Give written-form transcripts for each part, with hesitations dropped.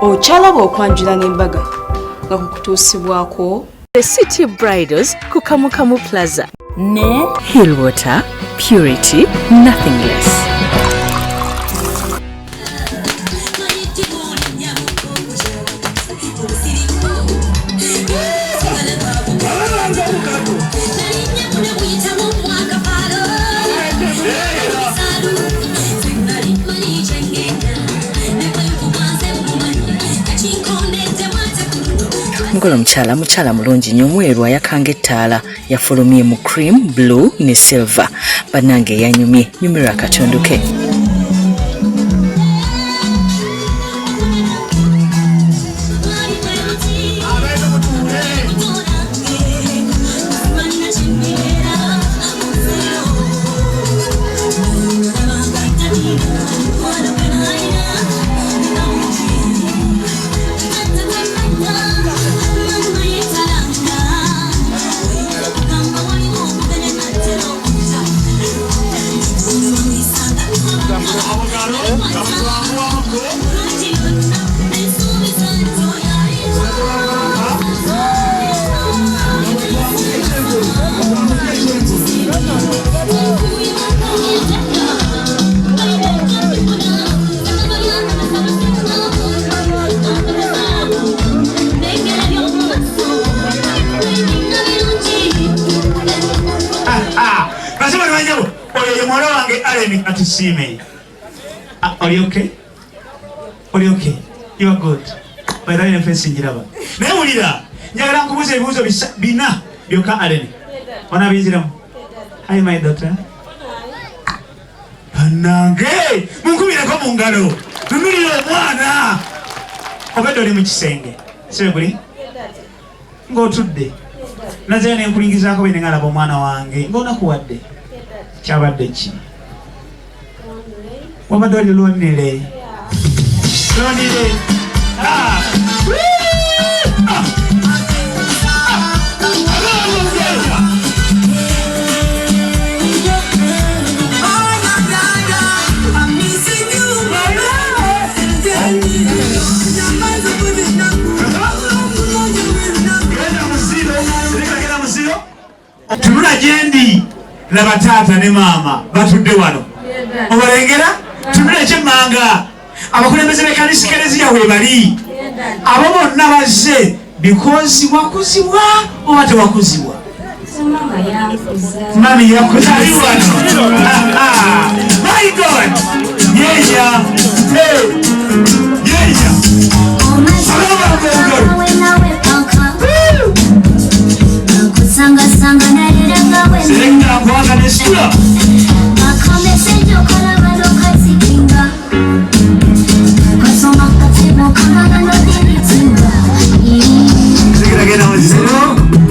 Okyalaba okwanjula n'embaga nga kukutuusibwako The City Bridals ku Kamukamu Plaza ne Hillwater, purity, nothing less. Mugolo mukyala, mukyala mulungi nnyo, omweru ayakanga ettaala. Yafulumye mu cream, blue ne silver. Bannange, yanyumye nyumirwa akatundu ke. Basema niwanjabo, oyo ye muwala wange Allen Atusiime. Ah, oli okay? Oli okay? You are good. By the way, face njiraba. Naye wulira, njagala nkubuuza ebibuuzo bina byokka, Allen. Onabinziramu? Hi, my daughter. Bannange, munkubireko mu ngalo. Tunulira omwana. Obadde oli mu kisenge. Sibe guli? Ng'otudde. Nazeyo ne nkulingizaako bwe ne ngalaba omwana wange ng'onakuwadde. Kyabadde ki? Wabadde oli lonely. Lonely. Ah. Woo! Ah. Ah. Ah. Genda muziro, leka genda muziro. Tunula gyendi, laba taata ne maama batudde wano. Obalengera? Tunula ekyemmanga. Abakulembeze b'ekkanisa kereziya we bali. Abo bonna bazze because wakuzibwa oba tewakuzibwa? Mama yankuza. Mami yakuza, ali wano. My God! Yeah. Hey. Yeah. Woo! Kusangasanga nayerengawe. Selekta nkwanga ne sula. Akamesejo kalaba nokazikinga kasoma katebo kamala nodiritinga. Genda muziro.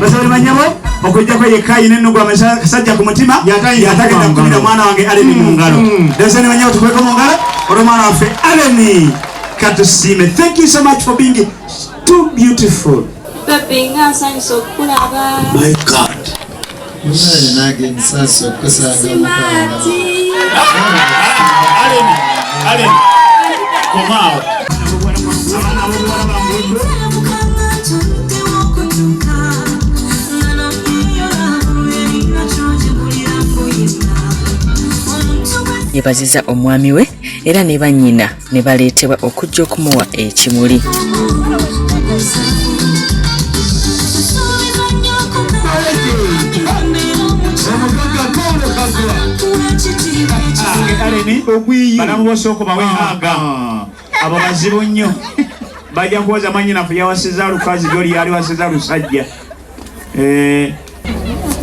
Basabye banyabo okujjako yekka ayina ennugu amasajja ku mutima Yatayinza yatagenda kuba kukubira ngalo. Mwana wange Aleni mu ngalo. Basabye banyabo, tukubeko mu ngalo olw'omwana waffe Aleni Katusiime. Thank you so much for being too beautiful. Babe, nga nsanyusa okukulaba. My God. Munaye, nange nsaasi okusanga mukwano. Smart. Aleni, Aleni, komaawo. Abaana ab'obuwala bambuddwe. Yebaziza omwami we era ne bannyina ne baleetebwa okujja okumuwa ekimuli. Omugagga Paulo Kagwa. Aleni, balamu bosooka bawe hug. Abo bazibu nnyo, bajja kuwoza mwannyinaffe yawasiza lukazi gyoli yali wasiza lusajja. Eh,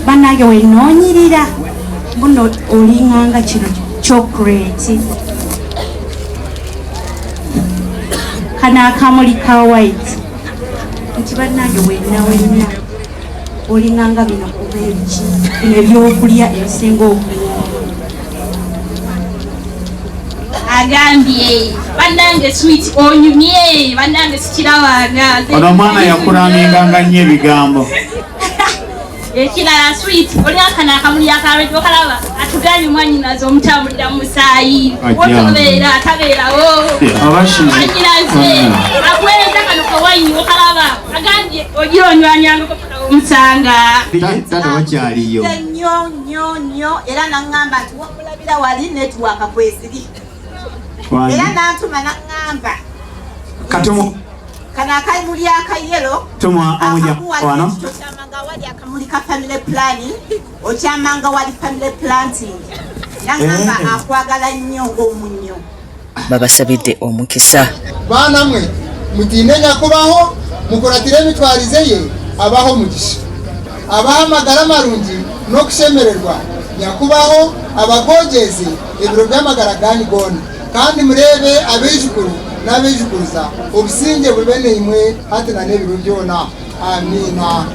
Bannange, wenoonyirira buno olinganga kino chocolate, kano akamuli ka white nti bannange, wenna wenna olinganga bino kuba ebiki bino ebyokulya ebisinga okuwooma. Agambye bannange, sweet, onyumye bannange, sikirabanga. Ono omwana yakulaminganga nnyo ebigambo. Ekirala, sweet, oli akano akamuli akalwedde okalaba, atugambye mwanyinaze omutambulira mu musaayi. Ajja. Wotobeera atabeerawo. Oba Mwanyinaze. wayini okalaba agambye ogira onywanyangako paka omusanga. Taata wakyaliyo. Nnyo nnyo nnyo era naŋŋamba nti wakulabira wali netiwaaka kweziri. Era nantuma naŋŋamba kano akamuli akayelo okyamanga wali akamuli ka family planning, okyamanga wali family planting. Naŋŋamba akwagala nnyo ng'omunnyo. Babasabidde omukisa. Baana mwe mutiine Nyakubaho, mukuratire emitwarize ye, abaho omugisha, abaho amagara marungi n'okushemererwa. Nyakubaho abagogeze ebiro by'amagara ganyu goona, kandi murebe abaijukuru n'abaijukuruza, obusinge bube neimwe hati na n'ebiro byona. Amiina.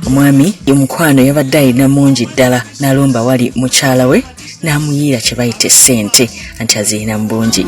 Omwami omukwano yabadde alina mungi ddala n'alomba wali mukyala we n'amuyiira kye bayita essente anti azirina mu bungi.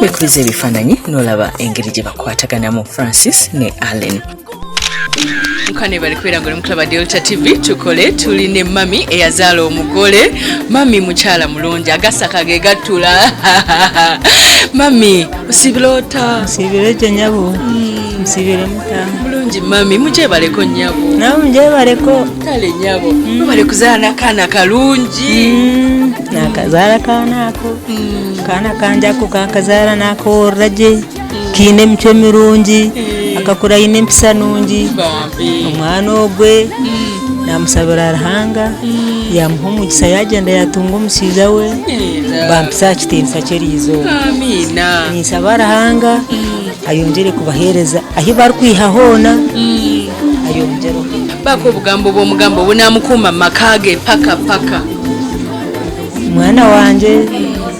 Wekubiza ebifaananyi n'olaba engeri gye bakwataganamu Francis ne Allen. Mukane bali kubeera nga oli mukulaba Delta TV tukole tuli ne mami eyazaala omugole. Mami mukyala mulungi agasaka ge gattula. Mami osibira ota? Nsibira gye nnyabo. Nsibira muta. Mulungi mami mugyebaleko nnyabo. Nawe mugyebaleko. Kale nnyabo mwebale kuzaala n'akaana kalungi. Nakazaala kaana ako. Kaana kanje ako kakazaala n'akoorra gye. Kiine emicwe mirungi. Akakura aine empisa nungi. Omwana ogwe namusabira Ruhanga yamuha omugisa yagenda yatunga omushaija we bampisa aha kitiinisa ky'eriizooba. Amiina. Ninsaba Ruhanga ayongyere kubaheereza ahi barikwiha hoona ayongyere. Baako obugambo bw'omugambo bunaamukuuma mu maka ge paka paka. Mwana wanje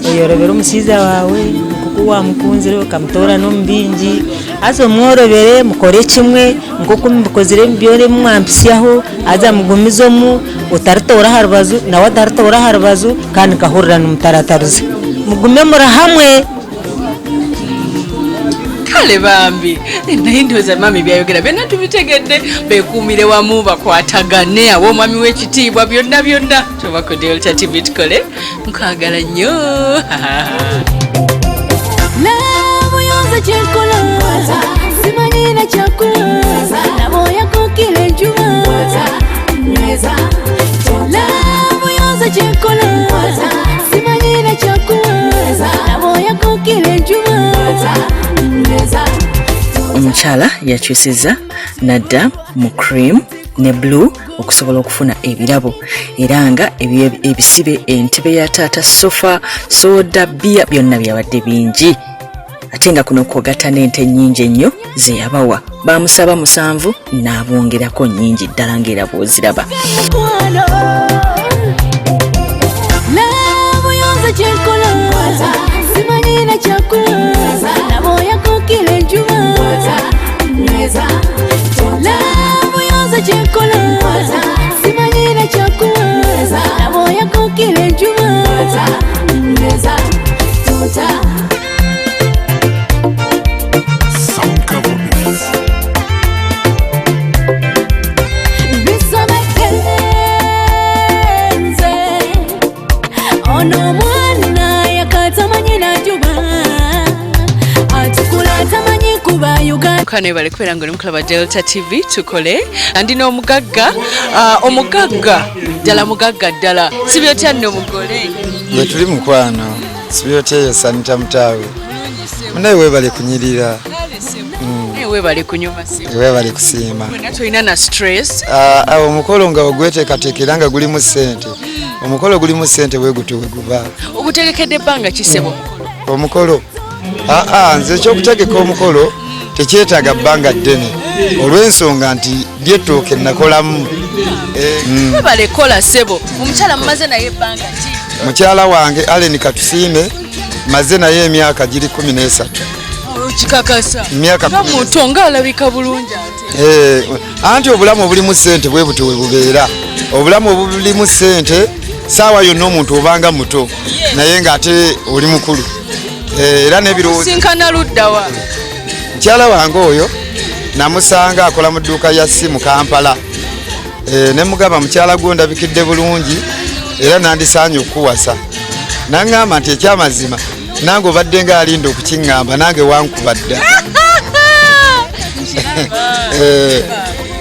oyorobere omushaija waawe nkoku wamukunzire okamutoora n'omu bingi, haza omworobere mukore kimwe nkoku mubikozire byona ebi mwampisyaho, haza mugumizemu otaritoora aha rubaju nawe ataritoora aha rubaju kandi nkahurira nimutaratariza. Mugume muri hamwe. Kale bambi naye ndowooza mami byayogera byonna tubitegedde, beekuumire wamu bakwatagane awo omwami w'ekitiibwa byonna byonna. Tuba ku Delta TV tukole nkwagala nnyo. Nabuyonza kyenkola simanyina kyakola naboyako kila enjuba. Omukyala yakyusizza n'adda mu cream ne blue okusobola okufuna ebirabo era nga ebisibe, entebe ya taata, sofa, soda, bbiya, byonna byabadde bingi, ate nga kuno kwogatta n'ente ennyingi ennyo ze yabawa. Bamusaba 7 n'abongerako nnyingi ddala ng'era bw'oziraba. Love yonze kyenkola, simanyi kyakola, naboyakokila enjuba. Love yonze kyenkola, simanyi kyakola, naboyakokila enjuba. Bisomeke nze ono omwana yakatamanyi najuba atukula tamanyi kuba Uganda. Kano bali kubeera nga oli mukulaba Delta TV tukole. Ndi n'omugagga, omugagga ddala, mugagga ddala. Sibyotya nno omugole? Bwe tuli mukwano, sibyoteeyo Sanita Mutaawe munaye, weebale kunyirira. Naye weebale kunyuma si. Weebale kusiima. Wena tolina na stress? Ah, ah, omukolo nga ogweteekateeka era nga gulimu ssente, omukolo gulimu ssente bwe gutyo bwe guba. Ogutegekedde ebbanga kisebo? Omukolo, aa, nze ekyokutegeka omukolo tekyetaaga bbanga ddene olw'ensonga nti ly'ettooke nakolamu. Webale kola ssebo. Omukyala mumaze naye ebbanga ki? Mukyala wange Allen Katusiime maze naye emyaka giri 13. Okikakasa? Myaka nga muto, ng'alabika bulungi ate. Anti obulamu obulimu ssente bwe butyo bwe bubeera. Obulamu obulimu ssente, saawa yonna omuntu obanga muto naye ng'ate oli mukulu. Era n'ebirowoozo. Sinkana luddawa? Mukyala wange oyo namusanga akola mu dduuka ya simu Kampala. Ne mugamba, mukyala gwo ndabikidde bulungi era nandisaanye okukuwasa. Naŋŋamba nti ekyamazima nange obadde ng'alinda okukiŋŋamba, nange wankuba dda.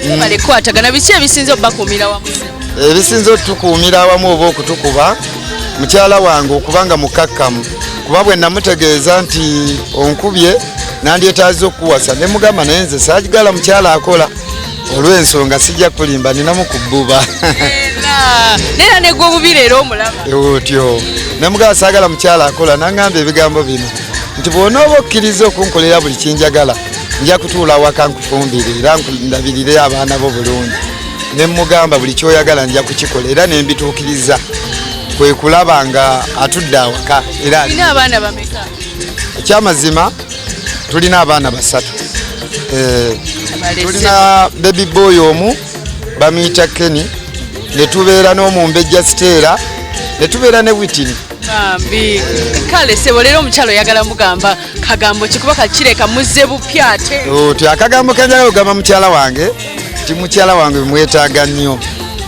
Webale kukwatagana. Biki ebisinze obbakuumira wamu? Ebisinze otukuumira awamu oba okutukuba, mukyala wange okubanga mukakkamu, kuba bwe namutegeeza nti onkubye nandyetaaza okukuwasa, ne mugamba naye nze saagala mukyala akola olw'ensonga sijja kulimba, ninamu ku bbuba. Naye negwobubi leero omulaba. Otyo nemugamba saagala mukyala akola, naŋŋamba ebigambo bino nti bw'onooba okkiriza okunkolera buli kinjagala, nja kutuula waka nkufumbire era ndabirire abaana bo bulungi. Ne mugamba buli kyoyagala nja kukikola era ne mbituukiriza, kwe kulaba nga atudde awaka era ali. Olina abaana bameka? Ekyamazima tulina abaana 3. Tulina baby boy omu bamuyita Kenny, ne tubeera n'omumbejja Stella, ne tubeera ne Witini. Bambi. Kale sebo, leero omukyalo oyagala mugamba kagambo kikuba kakireka muzze bupya ate? Otyo akagambo kenjagala okugamba mukyala wange ti mukyala wange mwetaaga nnyo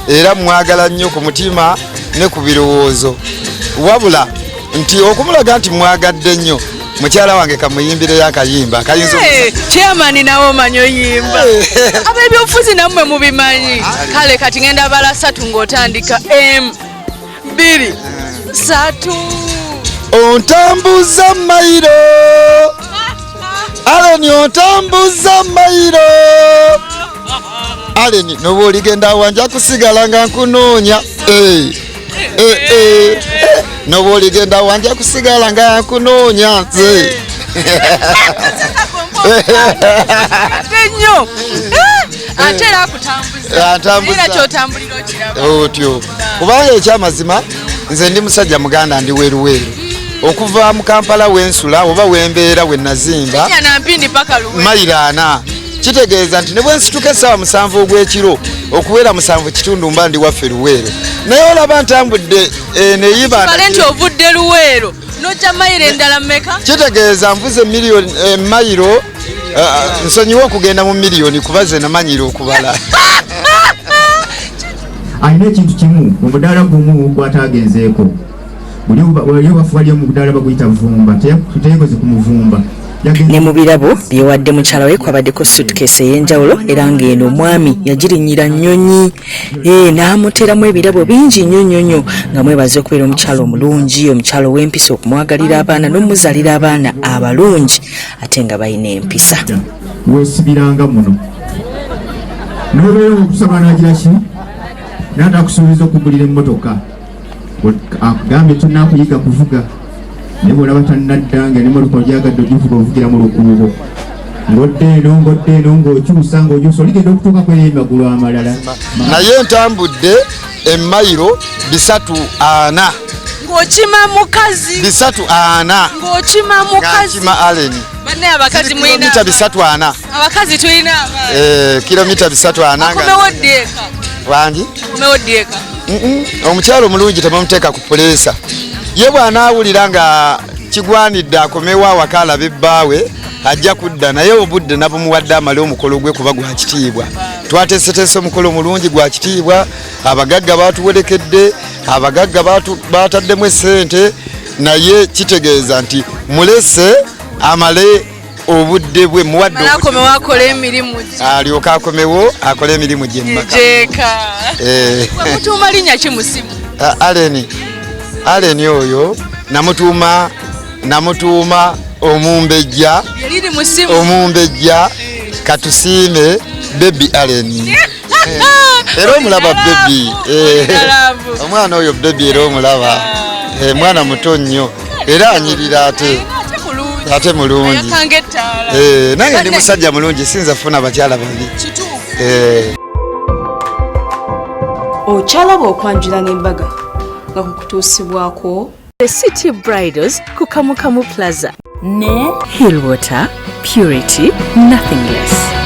era mwagala nnyo ku mutima ne ku birowoozo, wabula nti okumulaga nti mwagadde nnyo mukyala wange kamuyimbireyo akayimba akayinza. Chairman, nawe omanyi oyimba, ab'ebyobufuzi nammwe mubimanyi. Kale kati ngenda bala 3 ng'otandika, m 2 3. Ontambuza mayiro Aleni, ontambuza mayiro Aleni, noba oligenda wanja kusigala nga nkunoonya. Eh, eh, eh. Noba oligenda wanja kusigala nga nkunoonya nze. Ate nnyo. Ate era akutambuza. Antambuza. Era kyotambulira okiraba. Otyo kubanga ekyamazima nze ndi musajja muganda, ndi weruweru okuva mu Kampala wensula oba wembeera wenazimba. Nyana mpindi paka Luwe. Mayiro 40, kitegeeza nti ne bwe nsituka essaawa 7 ogw'ekiro, okuwera 7:15 mba ndi waffe Luweero, naye olaba ntambudde neyiba. Kale nti ovudde Luweero nojja mayiro endala mmeka? Kitegeeza nvuze miliyoni, mayiro, nsonyiwe okugenda mu miliyoni kuba ze namanyira okubala. Alina ekintu kimu omudaala gumu gwatagenzeeko, buli bafuba lyo mudaala baguyita vumba, teyekoze ku muvumba. Ne mu birabo byewadde mukyala we kwabaddeko suitcase ey'enjawulo, era ng'eno omwami yagirinnyira nnyonyi, n'amuteramu ebirabo bingi nnyo nnyo nnyo nga mwebaza okubeera omukyala omulungi, omukyala ow'empisa, okumwagalira abaana n'omuzaalira abaana abalungi ate nga balina empisa. Weesibiranga muno n'obeera okusaba nagira ki naye atakusuubiza okugulira emmotoka, akugambye tonakuyiga kuvuga, naye bwolaba tannadda nga nemmotoka ogyagadde ogivuga, ovugira mu lukuubo, ng'odda eno, ng'odda eno, ng'okyusa, ng'okyusa, oligenda okutuuka ku emagulu amalala. Naye ntambudde emayiro 340. Ng'okima mukazi. 340. Ng'okima mukazi. Ng'nkima Allen. Banne abakazi mulina kilomita 340. Abakazi tulina amaanyi. Kilomita 340 nga Akomewo ddi eka? Wangi? Akomewo ddi eka? Omukyalo omulungi tebamuteeka ku puleesa. Ye bw'anaawulira nga kigwanidde akomewo awaka alabe ebbaawe, ajja kudda, naye obudde nabumuwadde amale omukolo gwe kuba gwa kitiibwa. Twateeseteese omukolo mulungi gwa kitiibwa, abagagga batuwerekedde, abagagga bataddemu essente, naye kitegeeza nti mulese amale obudde bwe, muwadde Amale obudde. akomewo akole emirimu gye. Alyoke akomewo akole emirimu gye mu maka. Gyeka. Eh. Wamutuuma linnya ki mu ssimu? Allen, Allen oyo namutuuma omumbejja. Yaliri mu ssimu. Omumbejja Katusiime Baby Allen. Era omulaba baby. Love. Omwana oyo baby, era omulaba. Mwana muto nnyo era anyirira ate ate mulungi. Ayakanga ettaala. Nange ndi musajja mulungi, sinza kufuna bakyala babi. Kituufu. Okyalaba okwanjula n'embaga nga kukutuusibwako The City Bridals ku Kamukamu Plaza ne Hillwater, purity, nothing less.